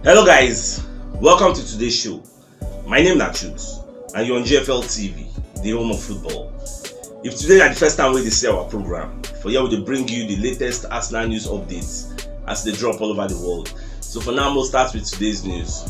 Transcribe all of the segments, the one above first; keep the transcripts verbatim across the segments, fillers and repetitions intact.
Hello guys, welcome to today's show. My name na Chooks and you're on G F L T V, the home of football. If today na the first time wey you dey see our program, for here we dey bring you the latest Arsenal news updates as they drop all over the world. So for now, we'll start with today's news.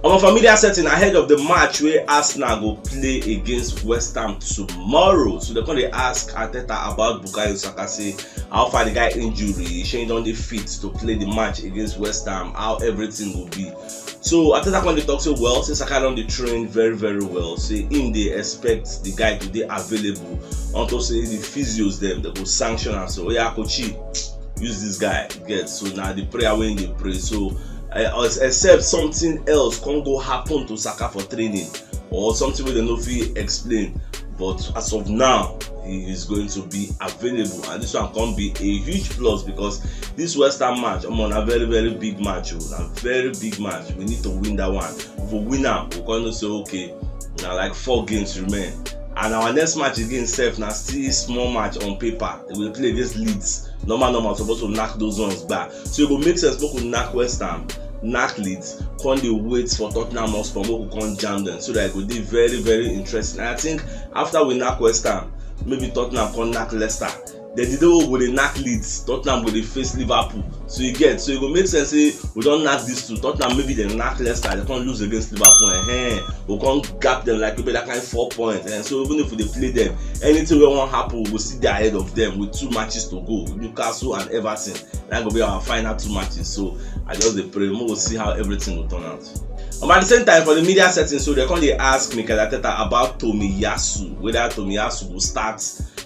On a familiar setting ahead of the match where Arsenal go play against West Ham tomorrow. So they come dey ask Arteta about Bukayo Saka, say how far the guy injury, shey he don dey fit to play the match against West Ham, how everything go be. So Arteta come dey talk say, well, say Saka don dey train very very well, say him dey expect the guy to dey available unto say the physios dem dey go sanction am. So oya, Kochi, use this guy, get. So na the prayer wey him dey pray. So uh, except something else come go happen to Saka for training or something wey dem no fit explain, but as of now he is going to be available, and this one come be a huge plus because this West Ham match, omo, na very very big match o, na very big match. We need to win that one. If we win am, we come know say okay, na like four games remain, and our next match again sef na still small match on paper. We dey play against Leeds, normal normal suppose to knack those ones back. So e go make sense make we knack West Ham, knack Leeds, come dey wait for Tottenham Hotspur make we come jam them, so that e go dey very very interesting. And I think after we knack West Ham, maybe Tottenham come knack Leicester. Then the day we go dey knack Leeds, Tottenham go dey face Liverpool. So you get, so e go make sense say we don knack these two. Tottenham, maybe dem knack Leicester, dem come lose against Liverpool, eh, we come gap them like maybe that kind four points. And so even if we dey play them, anything wey wan happen, we go still dey ahead of them with two matches to go. Newcastle and Everton, that go be our final two matches. So I just dey pray, we go see how everything go turn out. Um, at the same time, for the media setting, so they come dey ask Mikel Arteta about Tomiyasu, whether Tomiyasu go start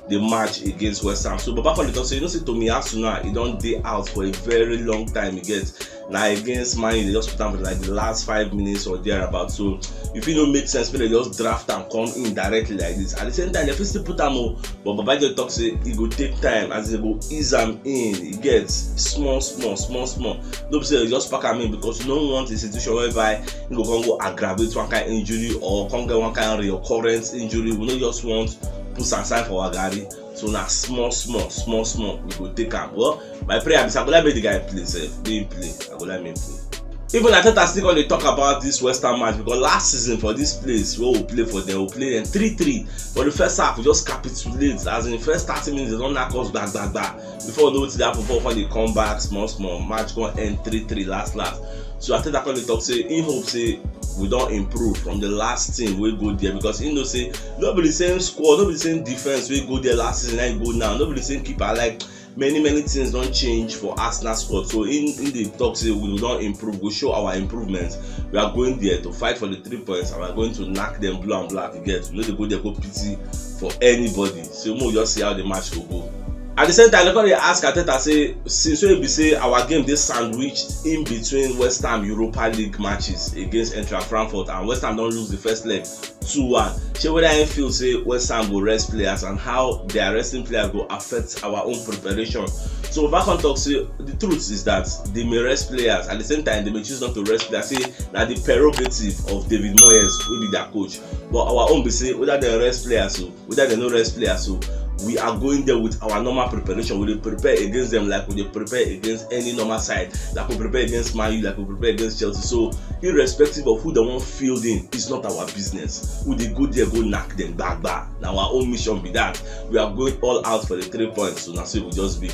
the match against West Ham. So Baba come dey talk say, you know say Tomiyasu now, he don dey out for a very long time. You get, na against Man U they just put am for like the last five minutes or thereabout. So if e no make sense, make they just draft am come in directly like this. At the same time, they fit still put am o, but Baba just talk say e go take time as they go ease am in. E get, small small small small. No be say they just pack am in, because you no want a situation whereby you go come go aggravate one kind injury or come get one kind recurrent injury. We no just want put am aside for our garri. So na small small small small we go take am. Well, my prayer be say I go like make the guy play sef, make him play. I go like make him play. Even Arteta still come dey talk about this West Ham match, because last season for this place wey we play for them, we play them three three. For the first half, we just capitulate. As in, the first thirty minutes, they don knack us gba gba gba. Before we know wetin dey happen, before we come back small small, match come end three three last last. So Arteta come dey talk say he hope say we don improve from the last team wey go there, because he know say no be the same squad, no be the same defense wey go there last season na e go now, no be the same keeper. Like, many many things don change for Arsenal squad. So he, he dey talk say we don improve, go show our improvements. We are going there to fight for the three points and we are going to knack them blue and black. You get, we no dey go there go pity for anybody. So make we just see how the match go go. At the same time, they come dey ask Arteta say, since wey be say our game dey sandwiched in between West Ham Europa League matches against Eintracht Frankfurt, and West Ham don lose the first leg two one, shey whether he feel say West Ham go rest players and how their resting players go affect our own preparation. So Baba come talk say the truth is that they may rest players, at the same time they may choose not to rest players. Say na the prerogative of David Moyes, wey be their coach. But our own be say whether they rest players o, whether they no rest players o, we are going there with our normal preparation. We dey prepare against them like we dey prepare against any normal side, like we prepare against Man U, like we prepare against Chelsea. So irrespective of who they wan field in, it's not our business. We dey go there go knack them gba gba. Na our own mission be that. We are going all out for the three points. So na so e go just be.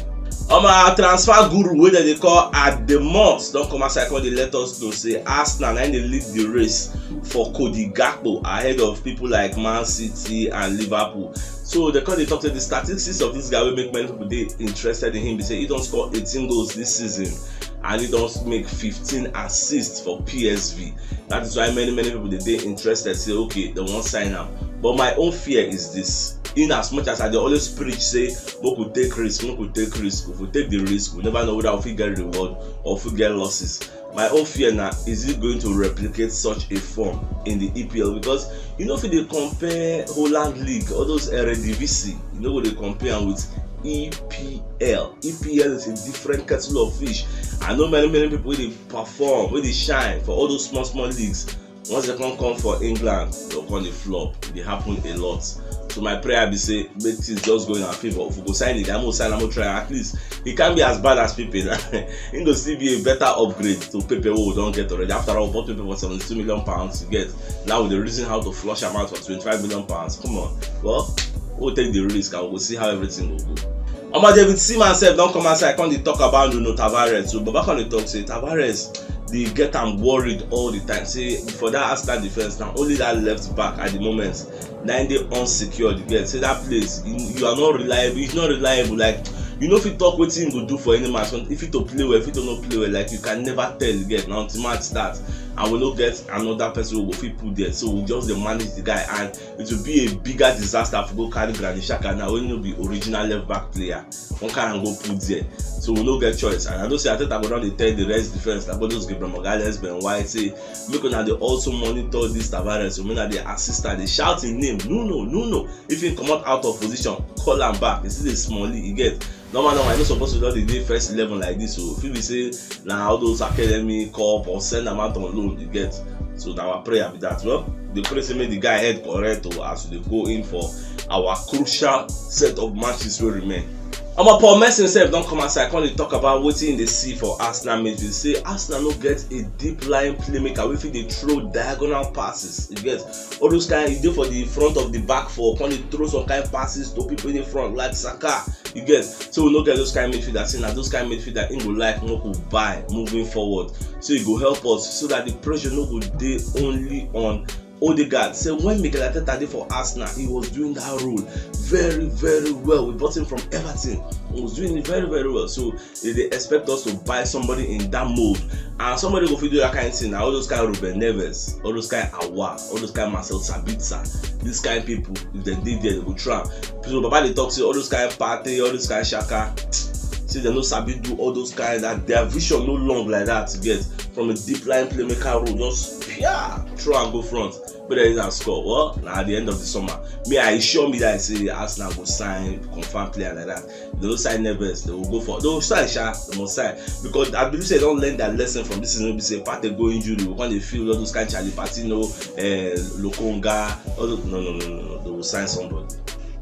Omo, our transfer guru wey dem dey call Ademus don come outside come dey let us know say Arsenal na im dey lead the race for Cody Gakpo ahead of people like Man City and Liverpool. So they come dey talk say the statistics of this guy wey make many people dey interested in him be say he don score eighteen goals this season and he don make fifteen assists for P S V. That is why many many people dey dey interested, say okay, they wan sign am. But my own fear is this: in as much as I dey always preach say make we take risk, make we take risk, if we take the risk, we never know whether we fit get reward or we fit get losses. My own fear na, is it going to replicate such a form in the E P L? Because you no fit dey compare Holland League, all those Eredivisie, you no go dey compare am with E P L. E P L is a different kettle of fish. I know many many people wey dey perform, wey dey shine for all those small small leagues. Once they come come for England, they'll come dey flop. E dey happen a lot. So So my prayer be say make things just go in our favour. If we go sign the guy, mo sign am, mo try am. At least he can't be as bad as Pepe. He go still be a better upgrade to Pepe wey we don get already. After all, we bought Pepe for seventy-two million pounds. You get, now we dey reason how to flush am out for twenty-five million pounds. Come on, well, we'll take the risk and we'll see how everything go go. Omo, David Seaman sef don come outside come dey talk about Nuno Tavares. So Baba come dey talk say Tavares dey get am worried all the time. Say for that Arsenal defense, na only that left back at the moment na im dey unsecured. You get, say that place, you, you are not reliable. He's not reliable. Like, you no fit talk wetin he go do for any match. If he to play well, if he to no play well, like, you can never tell. You get, na until match start, and we no get another person we go fit put there. So we just dey manage the guy, and it will be a bigger disaster if we go carry Granit Xhaka now, wey no be original left back player. One kind go put there. So we no get choice. And I know say Arteta go don dey tell the rest defense, like all those Gabriel Magalhaes, Ben White, say make una dey also monitor this Tavares. So make una dey assist am, dey shout him name. Nuno, Nuno. If he comot out of position, call am back. You see the small league, you get. Normal, normal, you no suppose to don dey dey first eleven like this. So if we say na all those academy cup or send am out on loan, you get. So na our prayer be that. Well, dey pray say make the guy head correct o, as we dey go in for our crucial set of matches wey remain. Omo, Paul Merson sef don come outside come dey talk about wetin he dey see for Arsenal midfield. Say Arsenal no get a deep line playmaker wey fit dey throw diagonal passes. You get, all those kind, you dey for the front of the back four, come dey throw some kind passes to people in the front like Saka. You get, so we no get those kind midfielder. Say na those kind midfielder he go like make we buy moving forward. So e go help us so that the pressure no go dey only on Odegaard. Say when Mikel Arteta dey for Arsenal, he was doing that role very, very well. We bought him from Everton. He was doing it very, very well. So they dey expect us to buy somebody in that mold. And somebody go fit do that kind thing. Na all those kind Ruben Neves, all those kind Aouar, all those kind Marcel Sabitzer, these kind people, if dem dey there, they go try. So Baba dey talk say all those kind Partey, all those kind Xhaka, say dem no sabi do all those kind, that their vision no long like that. You get, from a deep line playmaker role, just pia, throw and go front. But there is a score. Well, now at the end of the summer, me, I assure me that I say Arsenal go sign confirm player like that. They will sign Neves. They will go for, they will sign Sha. They must sign, because I believe say they don't learn that lesson from this season. We say Partey go injury, we want to feel all those kind Charlie Patino, uh, Lokonga. All those, no, no, no, no, no. They will sign somebody.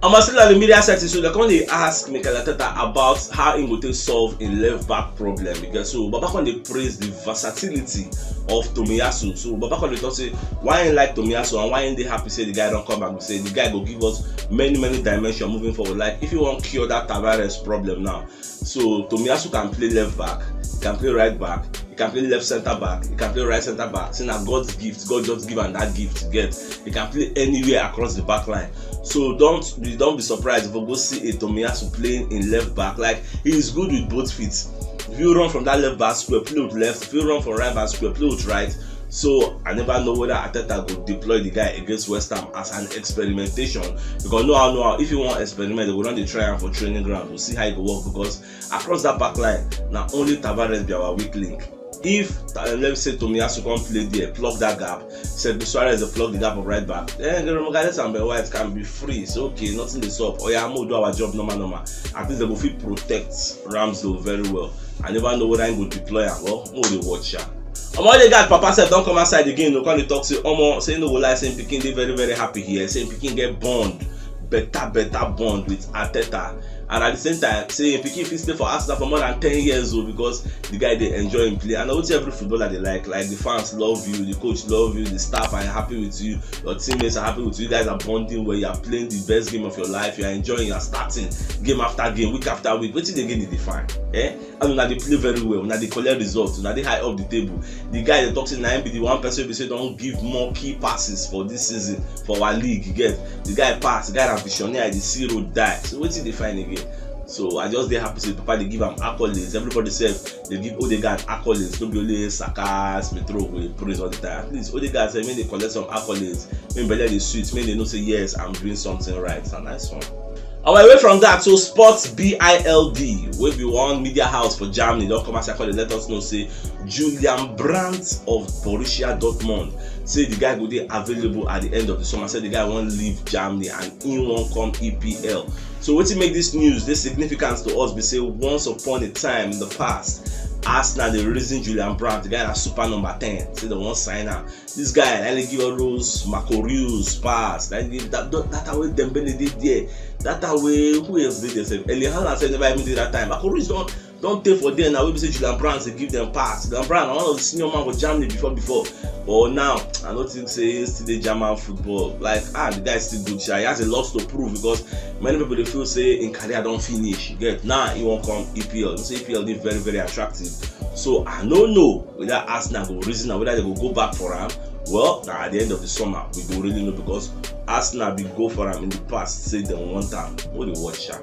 I'm still at the media setting, so they come dey ask Mikel Arteta about how he go take solve a left back problem, because so Baba come dey praise the versatility of Tomiyasu. So Baba come dey talk say why he like Tomiyasu and why he dey happy say the guy don come back. Say the guy go give us many, many dimension moving forward. Like if you wan cure that Tavares problem now, so Tomiyasu can play left back, he can play right back, he can play left centre back, he can play right centre back. Say na God's gift, God just give am that gift. You get, he can play anywhere across the back line. So don't be, don't be surprised if we go see a Tomiyasu playing in left back. Like, he is good with both feet. If you run from that left back square, play with left. If you run from right back square, play with right. So I never know whether Arteta go deploy the guy against West Ham as an experimentation, because no how, no how, if you wan experiment, they go don dey try am for training ground to see how e go work, because across that back line, na only Tavares be our weak link. If, uh, let me say, Tomiyasu come play there, plug that gap, Sergio Suarez dey plug the gap of right back, then Gabriel Magalhaes and Ben White can be free. So okay, nothing dey sup. Oya, mo do our job normal, normal. At least they go fit protect Ramsdale very well. I never know whether he go deploy am. Well, mo dey watch am. Omo, Odegaard papa sef don come outside again. No come dey talk say, omo, say no go lie, say him pikin dey very, very happy here. Say him pikin get bond, better, better bond with Arteta. And at the same time, say him pikin fit stay for Arsenal for more than ten years o, because the guy dey enjoy him play. And na wetin every footballer dey like. Like, the fans love you, the coach love you, the staff are happy with you, your teammates are happy with you. You guys are bonding well. You are playing the best game of your life. You are enjoying. You are starting game after game, week after week. Wetin dey gain the define? Eh? And una dey play very well, una dey collect results, una dey high up the table. The guy dey talk say na him be the one person wey be say don give more key passes for this season for our league. You get, the guy pass, the guy na visionary, the see road die. So wetin dey find again? So I just dey happy say papa dey give am accolades. Everybody sef dey give Odegaard accolades. No be only Saka, Smith Rowe go dey praise all the time. At least Odegaard sef, make dey collect some accolades. Make belle dey sweet. Make dey know say yes, I'm doing something right. Na nice one. And away from that, so Sports Bild, wey be one media house for Germany, don come outside come dey let us know say Julian Brandt of Borussia Dortmund say the guy go dey available at the end of the summer. Say the guy wan leave Germany and he wan come E P L. So wetin make this news dey significant to us be say once upon a time in the past, Arsenal dey reason Julian Brandt, the guy na super number ten, say dem wan sign am. This guy na dey give all those Marco Reus pass, na dey give that, that, that time wey Dembele dey there, that time wey who else dey there sef? Erling Haaland sef never even dey that time. Marco Reus don don tey for there now wey be say Julian Brandt dey give dem pass. Julian Brandt na one of the senior man for Germany before before, but now I no think say he still dey German football. Like, ah, the guy still good sha. He has a lot to prove because many people dey feel say him career don finish. You get, now he wan come E P L. You know say E P L dey very, very attractive. So I no know whether Arsenal go reason am, whether dem go go back for am. Well, na at the end of the summer we go really know because Arsenal bin go for am in the past, say dem want am. Make we dey watch am.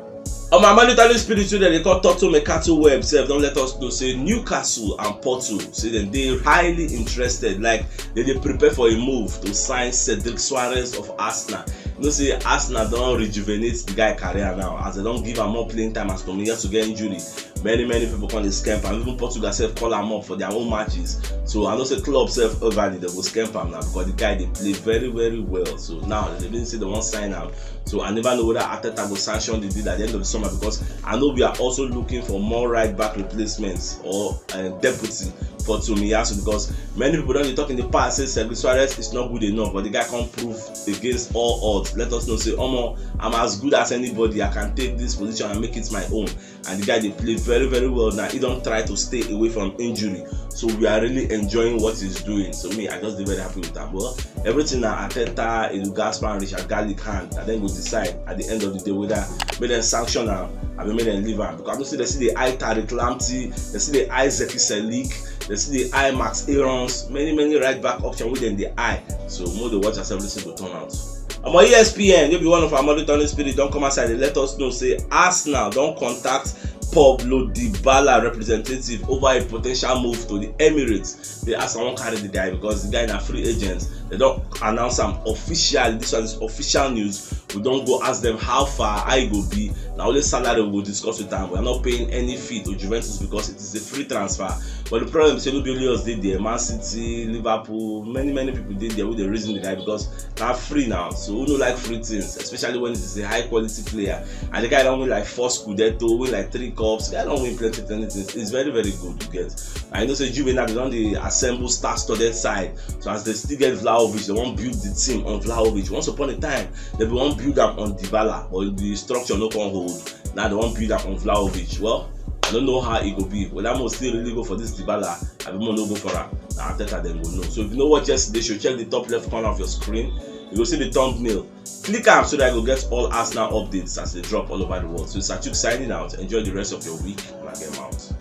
On my monetary spirit too, dem dey call Toto Mercato Web sef don let us know say Newcastle and Porto say dem dey highly interested, like dem dey prepare for a move to sign Cedric Soares of Arsenal. You know say Arsenal don rejuvenate the guy career now as dem don give am more playing time as Tomiyasu get injury. Many, many people come dey scamp am. Even Portugal sef call am up for their own matches. So I know say club sef overly dem go scamp am now because the guy dey play very, very well. So now dem dey say dem wan sign am. So I never know whether Arteta go sanction the deal at the end of the summer because I know we are also looking for more right back replacements or uh, deputy for Tomiyasu because many people don dey talk in the past say Cedric Soares is not good enough, but the guy come prove against all odds. Let us know say, omo, I'm as good as anybody. I can take this position and make it my own. And the guy dey play very, very well now. He don try to stay away from injury, so we are really enjoying what he's doing. So me, I just dey very happy with am. Well, everything na Arteta, Edu Gaspar, and Richard Garlick hand, and dem go decide at the end of the day whether make dem sanction am abi make dem leave am, because I know say dem still dey eye Tariq Lamptey, dem still dey eye Zeki Celik, dem still dey eye Max Aarons, many, many right back option wey dem dey eye. So make we dey watch as everything go turn out. Omo, E S P N, wey be one of our monitoring spirit, don come outside dey let us know say Arsenal don contact Pablo Dybala representative over a potential move to the Emirates. Say Arsenal wan carry the guy because the guy na free agent. Dem don announce am officially. This one is official news. We don go ask dem how far, how e go be. Na only salary we go discuss with am. We are not paying any fee to Juventus because it is a free transfer. But the problem be say no be only us dey there. Man City, Liverpool, many, many people dey there wey dey reason the guy because na free now. So who no like free things, especially when it is a high quality player? And the guy don win like four Scudetto, win like three cups. The guy don win plenty, plenty things. He's very, very good, you get. And you know say Juve now, dem don dey assemble star-studded side. So as dem still get Vlahovic, dem wan build the team on Vlahovic. Once upon a time, dem bin wan build am on Dybala, but the structure no come hold. Now dem wan build am on Vlahovic. Well, I don't know how e go be. Whether make we still really go for this Dybala, abi make we no go for am, na Arteta dem go know. So if you no watch yesterday show, check the top left corner of your screen. You go see the thumbnail. Click am so that you go get all Arsenal updates as dem drop all over the world. So it's Achuk signing out. Enjoy the rest of your week. Una get mouth.